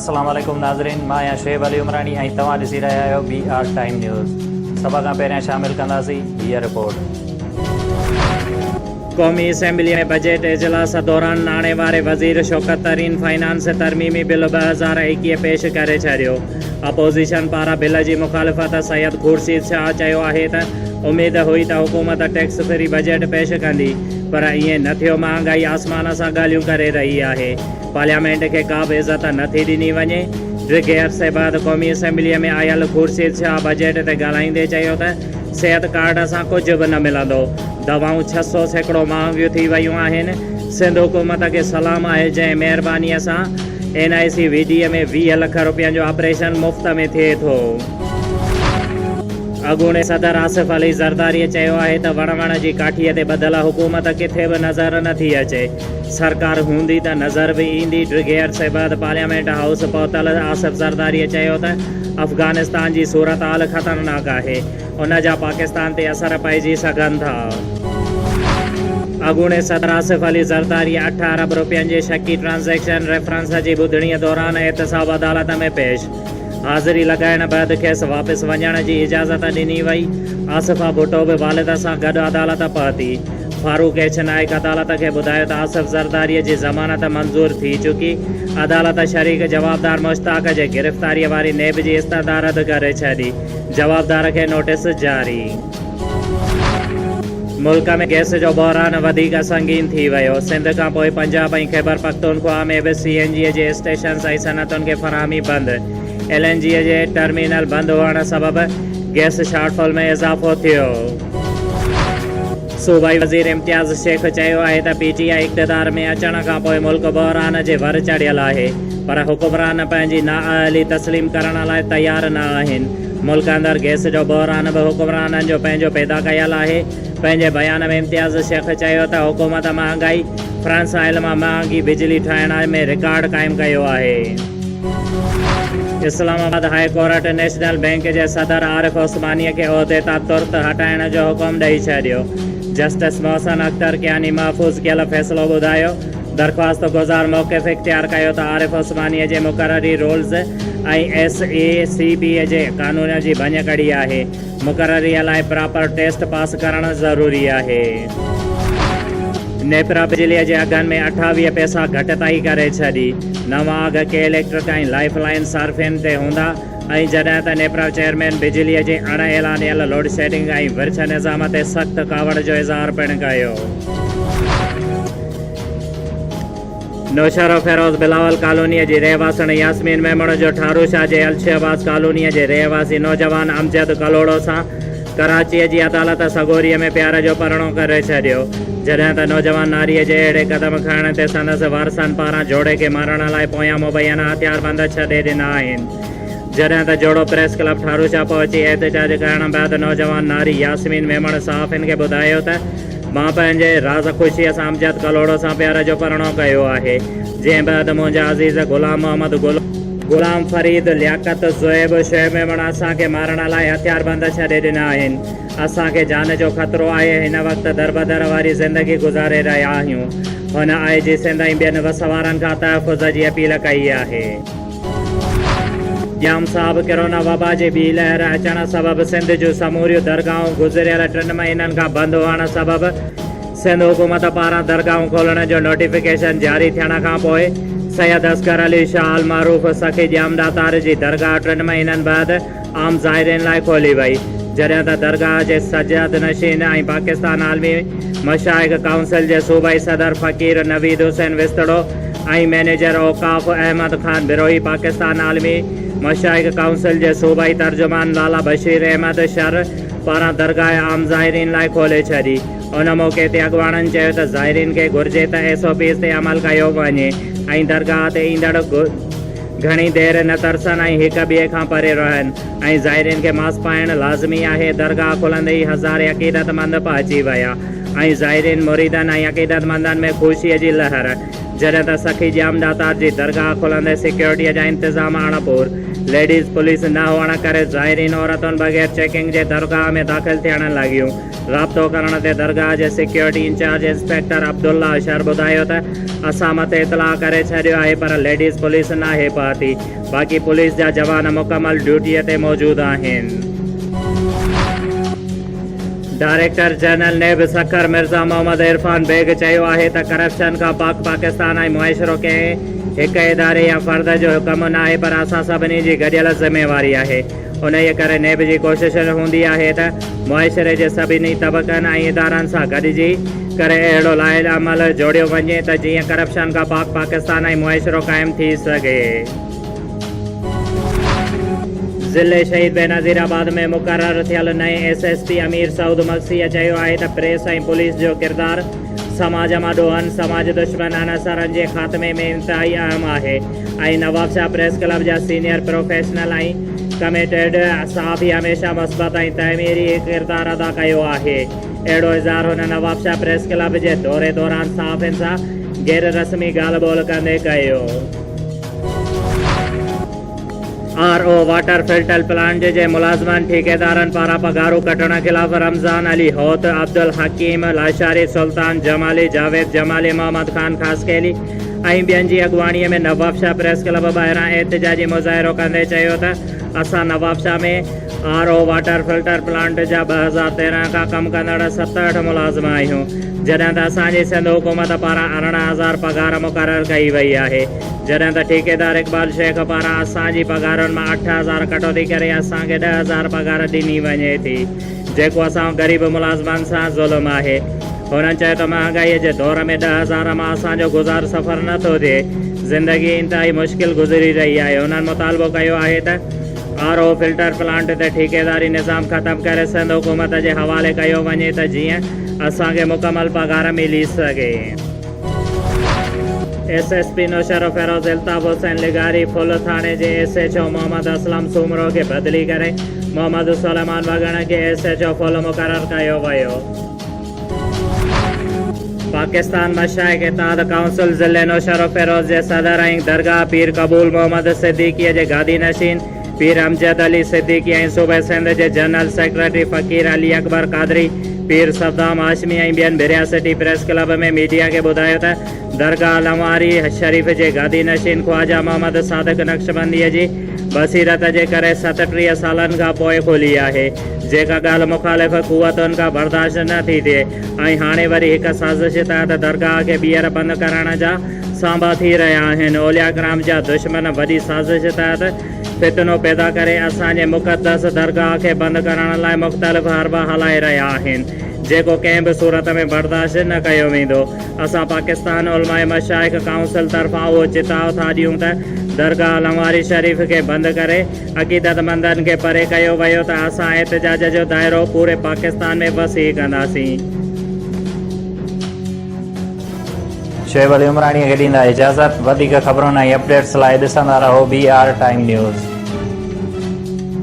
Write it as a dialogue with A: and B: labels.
A: السلام عليڪم ناظرين مان آهيان شعيب علي عمراڻي ۽ توهان ڏسي رهيا آهيو بي آر ٽائيم نيوز سڀ کان پهريان شامل ڪنداسين هيء رپورٽ.
B: قومي اسيمبلي ۾ بجيٽ اجلاس دوران ناڻي واري وزير شوڪت ترين فنانس ترميمي بل 2021 پيش ڪري ڇڏيو. اپوزيشن پاران بل جي مخالفت سيد خورشيد شاهه چيو آهي ته اميد هئي ته حڪومت ٽيڪس فري بجيٽ پيش ڪندي پر ائين نه ٿيو مهانگائي آسمان سان ڳالهيون ڪري رهي آهي پارليامينٽ کي ڪا به عزت نه ٿي ڏني وڃي. ڊگهي عرصي بعد قومي اسيمبليء ۾ آيل خورشيد شاهه بجيٽ تي ڳالهائيندي چيو ته صحت ڪارڊ سان ڪجهه به نه ملندو، دوائون 600% مهانگيون ٿي ويون آهن، سنڌ حڪومت کي سلام آهي جنهن مهربانيء سان N I C V D ۾ 20 lakh رپين جو آپريشن مفت ۾ ٿئي ٿو. اڳوڻي صدر آصف علي زرداريء چيو آهي ته وڻ وڻ جي ڪاٺيء تي ٻڌل حڪومت ڪٿي به نظر نه ٿي اچي. سرڪار هوندي ته نظر به ايندي، ڊگهي عرصي بعد پارليامينٽ هائوس پهتل آصف زرداري چيو ته افغانستان جي صورتحال خطرناڪ آهي، ان جا پاڪستان تي اثر پئجي سگهن ٿا. اڳوڻي صدر آصف علي زرداري اٺ ارب رپين جي شڪي ٽرانزيڪشن ريفرنس جي ٻڌڻي دوران احتساب عدالت ۾ پيش. حاضري لڳائڻ بعد کيس واپس وڃڻ جي اجازت ڏني وئي. آصفه ڀٽو به والد سان گڏ عدالت پهتي. فاروق ايڇ نائيڪ عدالت کي ٻڌايو ته آصف زرداري جي ضمانت منظور ٿي چڪي، عدالت شريڪ جوابدار مشتاق جي گرفتاري واري نيب جي استدعا رد ڪري ڇڏي، جوابدار کي نوٽيس جاري. ملڪ ۾ گئس جو بحران وڌيڪ سنگين ٿي ويو، سنڌ کانپوء پنجاب ۽ خيبرپختونخواهه ۾ به سي اين جي جي اسٽيشنز ۽ صنعتن کي فراهمي بند، ايل اين جي جي ٽرمينل بند هئڻ سبب گئس شارٽ فال ۾ اضافو ٿيو. صوبائي وزير امتياز شيخ چيو آهي ته پي ٽي آء اقتدار ۾ اچڻ کانپوء ملڪ بحران جي ور چڙهيل آهي پر حڪمران پنهنجي نااهلي تسليم ڪرڻ لاء تيار نه آهن، ملڪ اندر گئس جو بحران به حڪمرانن جو پنهنجو پيدا ڪيل آهي. پنهنجي بيان ۾ امتياز شيخ چيو ته حڪومت مهانگائي، فرنس آئل مان مهانگي بجلي ٺاهڻ ۾ رڪارڊ قائم ڪيو آهي. Islamabad high court national bank جي صدر عارف عثماني کي عهدي تان ترت هٽائڻ جو حڪم ڏئي ڇڏيو. جسٽس محسن اختر ڪياني محفوظ ڪيل فيصلو ٻڌايو. درخواست گذار موقف اختيار ڪيو ته عارف عثماني جي مقرري رولز ۽ ايس اي سي پي جي قانون جي ڀڃڪڙي آهي. مقرريء لاء پراپر ٽيسٽ پاس ڪرڻ ضروري آهي. نيپرا بجليء جي اگهن ۾ 28 پئسا گهٽتائي ڪري ڇڏي. نوان اگهه ڪي اليڪٽرڪ ۽ لائيف لائين صارفين تي هوندا ۽ جڏهن ته نيپرا چيئرمين بجليء جي اڻ اعلانيل لوڊشيڊنگ ۽ ورڇ نظام تي سخت ڪاوڙ جو اظهار پڻ ڪيو. نوشهروفيروز بلاول ڪالونيء جي رهواسڻ ياسمين ميمڻ جو ٺاروشاه جي الشهباز ڪالونيء جي رهواسي نوجوان امجد ڪلهوڙو سان ڪراچيء جي عدالت سڳوريء ۾ پيار جو پرڻو ڪري ڇڏيو، جڏهن ته نوجوان ناريء جي اهڙي قدم کڻڻ تي سندس وارثن پاران جوڙي کي مارڻ لاء پويان مبينا هٿياربند ڇڏي ڏنا آهن. جڏهن ته جوڙو پريس ڪلب ٺاروشاه پهچي احتجاج ڪرڻ بعد نوجوان ناري ياسمين ميمڻ صحافين کي ٻڌايو ته مان پنهنجي راز خوشيء سان امجد ڪلهوڙو سان پيار جو پرڻو ڪيو آهي، جنهن بعد منهنجا عزيز غلام محمد گل، غلام فريد، لياقت، زويب، شعيب ميمڻ اسان کي مارڻ لاء هٿياربند ڇڏي ڏنا آهن، اسان کي جان جو خطرو آهي، هن وقت دربدر واري زندگي گذاري رهيا آهيون. هن آء جي سنڌ ۽ ٻين وس وارن کان تحفظ جي اپيل ڪئي آهي. ڄام صاحب ڪرونا وبا جي ٻي لهر اچڻ سبب سنڌ جون سموريون درگاهون گذريل ٽن مهينن کان بند هئڻ سبب سنڌ حڪومت پاران درگاهون کولڻ جو نوٽيفڪيشن جاري ٿيڻ کانپوء سيد اصغر علي شاهه المعروف سخي ڄام ڏاتار جي درگاهه ٽن مهينن بعد عام زائرين لاء کولي وئي، جڏهن ته درگاهه جي سجاد نشين ۽ پاڪستان عالمي مشائخ ڪائونسل جي صوبائي صدر فقير نويد حسين وسطڙو ۽ مئنيجر اوقاف احمد خان بروهي، پاڪستان عالمي مشائخ ڪائونسل جي صوبائي ترجمان لالا بشير احمد شر پاران درگاهه عام زائرين لاء کولي ڇڏي. ان موقعي تي اڳواڻن چيو ته زائرين کي گهرجي ته ايس او پيز تي عمل ڪيو وڃي ۽ درگاهه تي ايندڙ گهڻي دير نه ترسن ۽ هڪ ٻئي کان پري رهن ۽ زائرين کي ماسڪ پائڻ لازمي آهي، درگاهه کلندي ئي هزارين عقيدتمند پهچي ويا ۽ زائرين، مريدن ۽ عقيدتمندن ۾ خوشي جي لهر. جڏهن ته سخي ڄام ڏاتار جي درگاهه کلندي سيڪيورٽيء جا انتظام اڻپور، ليڊيز پوليس نه هئڻ ڪري زائرين عورتن بغير چيڪنگ جي درگاهه ۾ داخل ٿيڻ لڳيون. رابطو ڪرڻ تي درگاهه جي سيڪيورٽي انچارج انسپيڪٽر عبدالله شر ٻڌايو ته اسان مٿي اطلاع ڪري ڇڏيو آهي پر ليڊيز پوليس ناهي پهتي باقي پوليس جا جوان مڪمل ڊيوٽيء تي موجود آهن. Director general NAB Sukkur Mirza Muhammad Irfan Baig چيو آهي ته ڪرپشن کان پاڪ پاڪستان ۽ معاشرو ڪنهن هڪ اداري يا فرد جو ڪم ناهي پر اسان سڀني جي گڏيل ذميواري آهي انهيء ڪري نيب جي ڪوشش هوندي آهي ته معاشري جي سڀني طبقن ۽ ادارن سان گڏجي ڪري اهڙو لائحه عمل جوڙيو وڃي ته جيئن ڪرپشن کان پاڪ پاڪستان ۽ معاشرو قائم ٿي سگهي. ضلعي شهيد بينظير آباد ۾ مقرر ٿيل نئين S S P Amir Saud مگسيء چيو آهي ته پريس ۽ پوليس جو ڪردار سماج مان ڏوهن، سماج دشمن عناصرن جي خاتمي ۾ انتهائي اهم آهي ۽ نوابشاهه پريس ڪلب جا سينيئر پروفيشنل ۽ ڪميٽيڊ صحافي هميشه مثبت ۽ تعميري ڪردار ادا ڪيو آهي. اهڙو اظهار هن نوابشاهه پريس ڪلب جي دوري دوران صحافين سان غير رسمي ڳالهه ٻولهه ڪندي ڪيو. R O water filter plant جي ملازمن ٺيڪيدارن پاران پگهارون ڪٽڻ خلاف رمضان علي هوت، عبدالحڪيم لاشاري، سلطان جمالي، جاويد جمالي، محمد خان خاصخيلي ۽ ٻين جي اڳواڻي ۾ نوابشاهه پريس ڪلب ٻاهران احتجاجي مظاهرو ڪندي چيو ته اسان Nawabshah ۾ R O water filter plant جا 2013 کان ڪم ڪندڙ 67 ملازم آهيون جڏهن ته اسان جي سنڌ حڪومت پاران 18 هزار پگهار مقرر ڪئي وئي آهي جڏهن ته ٺيڪيدار اقبال شيخ پاران اسان جي پگهارن مان 8000 ڪٽوتي ڪري اسان کي 10000 پگهار ڏني وڃي ٿي جيڪو اسان غريب ملازمن سان ظلم آهي. هنن چيو ته مهانگائي جي دور ۾ 10000 مان اسان جو گذار سفر نه ٿو ٿئي زندگي انتهائي مشڪل گذري رهي آهي هنن مطالبو ڪيو آهي ته آر او فلٽر پلانٽ تي ٺيڪيداري نظام ختم ڪري سنڌ حڪومت جي حوالي ڪيو وڃي ته جيئن اسان کي مڪمل پگهار ملي سگهي. S S P Naushahro Feroze Altaf Hussain لغاري ڦل ٿاڻي جي S H O Muhammad Aslam Soomro کي بدلي ڪري محمد سليمان وڳڻ کي ايس ايڇ او ڦل مقرر ڪيو ويو. پاڪستان مشائخ اتحاد ڪائونسل ضلعي نوشهروفيروز جي صدر ۽ درگاهه پير قبول محمد صديقيء جي گادي نشين پير امجد علي صديقي ۽ صوبي سنڌ جي جنرل سيڪريٽري فقير علي اڪبر قادري، پير صدام هاشمي ۽ ٻين ڀريا سٽي پريس ڪلب ۾ ميڊيا کي ٻڌايو ته درگاهه لنواري شريف جي گادي نشين خواجه محمد صادق نقشبنديء جي بصيرت جي ڪري 37 سالن کان پوء کلي آهي جيڪا ڳالهه مخالف قوتن کان برداشت نه ٿي ٿئي ۽ هاڻي وري هڪ سازش تحت درگاهه کي ٻيهر بند ڪرائڻ جا سانڀا ٿي رهيا آهن، اولياء ڪرام جا دشمن وڏي سازش تحت فتنو پيدا ڪري اسان جي مقدس درگاهه کي بند ڪرڻ لاء مختلف حربا هلائي رهيا آهن، جيڪو ڪنهن به صورت ۾ برداشت نه ڪيو ويندو. اسان پاڪستان علماء مشائخ ڪائونسل طرفان اهو چتاء ٿا ڏيون ته درگاهه لنواري شريف کي بند ڪري عقيدتمندن کي پري ڪيو ويو ته اسان احتجاج جو دائرو پوري پاڪستان ۾ وسيع ڪنداسين.
A: شعيب علي عمراڻيء کي ڏيندا اجازت، وڌيڪ خبرن ۽ اپڊيٽس لاء ڏسندا رهو بي آر ٽائيم نيوز.